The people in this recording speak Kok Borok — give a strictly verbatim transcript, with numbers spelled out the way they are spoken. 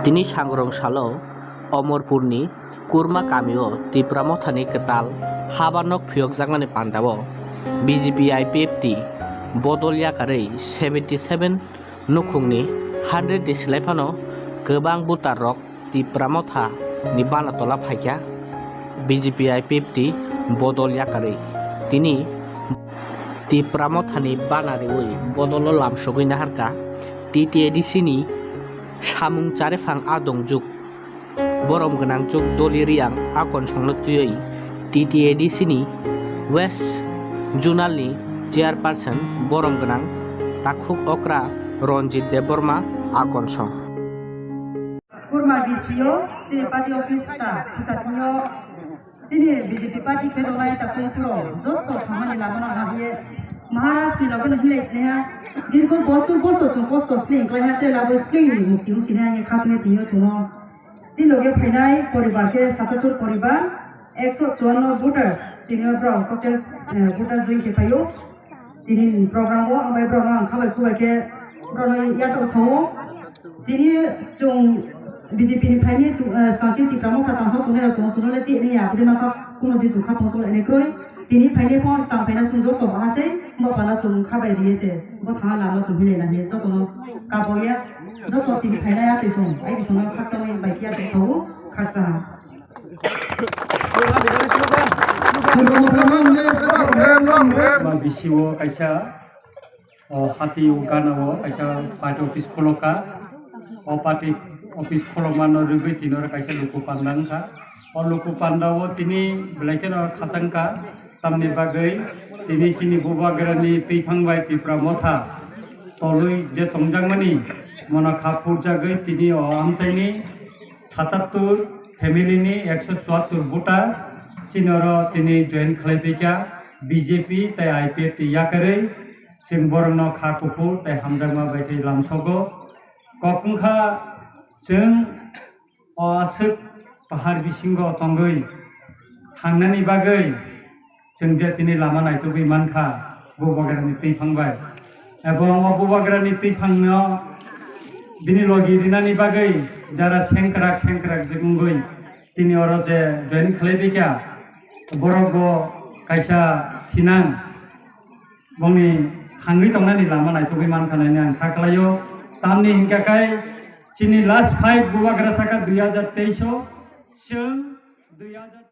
Tini sangrong salo Omorpurni Kurma kamio Tipra Mothani kwtal haba nok phiyokjakmani pandao B J P I P F T bodol yakarwi seventy seven nukhungni hundred ni slai phano kwbang voter rok Tipra Motha ni bana tola phaikha. B J P I P F T bodol yakarwi tini Tipra Mothani bana riwi bodolo lamsogwi naharkha. T T A D C ni samung chariphang a dongjwk borom gwnangchuk Doli Riang a konsongno twiwi T T A D C ni West Zonal ni chairperson borom gwnang takhuk okra Ranjit Debbarma a konsong. Kurma B C O chini party office ta phusa thwngyo chini B J P party khe donai ta kung phuro jotto thangmani lama no hagiye Maharaj ni loge no hinlai sini ha dirgo botu boso chung kosto sling klai ha tela bo sling ni mukti sini ha ye khatungni thwngyo chungo. Chini loge phainai poribar khe satatur poribar, ekso chuanno voters, tini o borok total, eh, voters join khe phaio. Tini program o ang bai borok no ang khabai khubai khe borok no yachak sao. Tini chwng B J P ni phaini chwng, eh, swkang chini Tipra Motha tangsa tongnai rok tongo, tongo le chini ya, aboni nokha kuno di chwng kha tong chwng le kroi. Tini phainai phano swkang phaina chwng joto bahasai, bo pala chwng khabai riye se, bo thangna lama chwng hinai nani joto no kabo ya. Joto tini phainai a twisong, ai twisong no khakchangwi bai kiya twisong o khakchang. Ba B C O kaisa, o hati o gana o kaisa party office khulokha. O party office khulokma no rwgwi tini oro kaisa luku panda wngkha. O luku panda o tini belai kheno khachangkha. Tamni bagwi tini chini Bubagrani twiphang bai Tipra Motha tolwi je tongjakmani mono kha phurjagwi tini o amchaini satattur family ni ekso chuattur voter chini oro tini join khlai phaikha B J P tei I P F T yakarwi chwng borokno kha kuphur tei hamjakma bai khe lamsogo. Kok wngkha chwng o aswk pahar bisingo tongwi thangnani bagwi chwng je tini lama naitugwi mankha Bubagrani twiphang bai. Ebong o Bubagrani twiphangno bini logi rinani bagwi jara sengkrak sengkrak je wngwi tini oro je join khlai bikha, borok bo kaisa thinang bongni thangwi tongnani lama naitugwi mankha nai ang kha khlaio. Tamni hinkha khe chini last fight Bubagra saka dui hajar teis o chwng dui hajar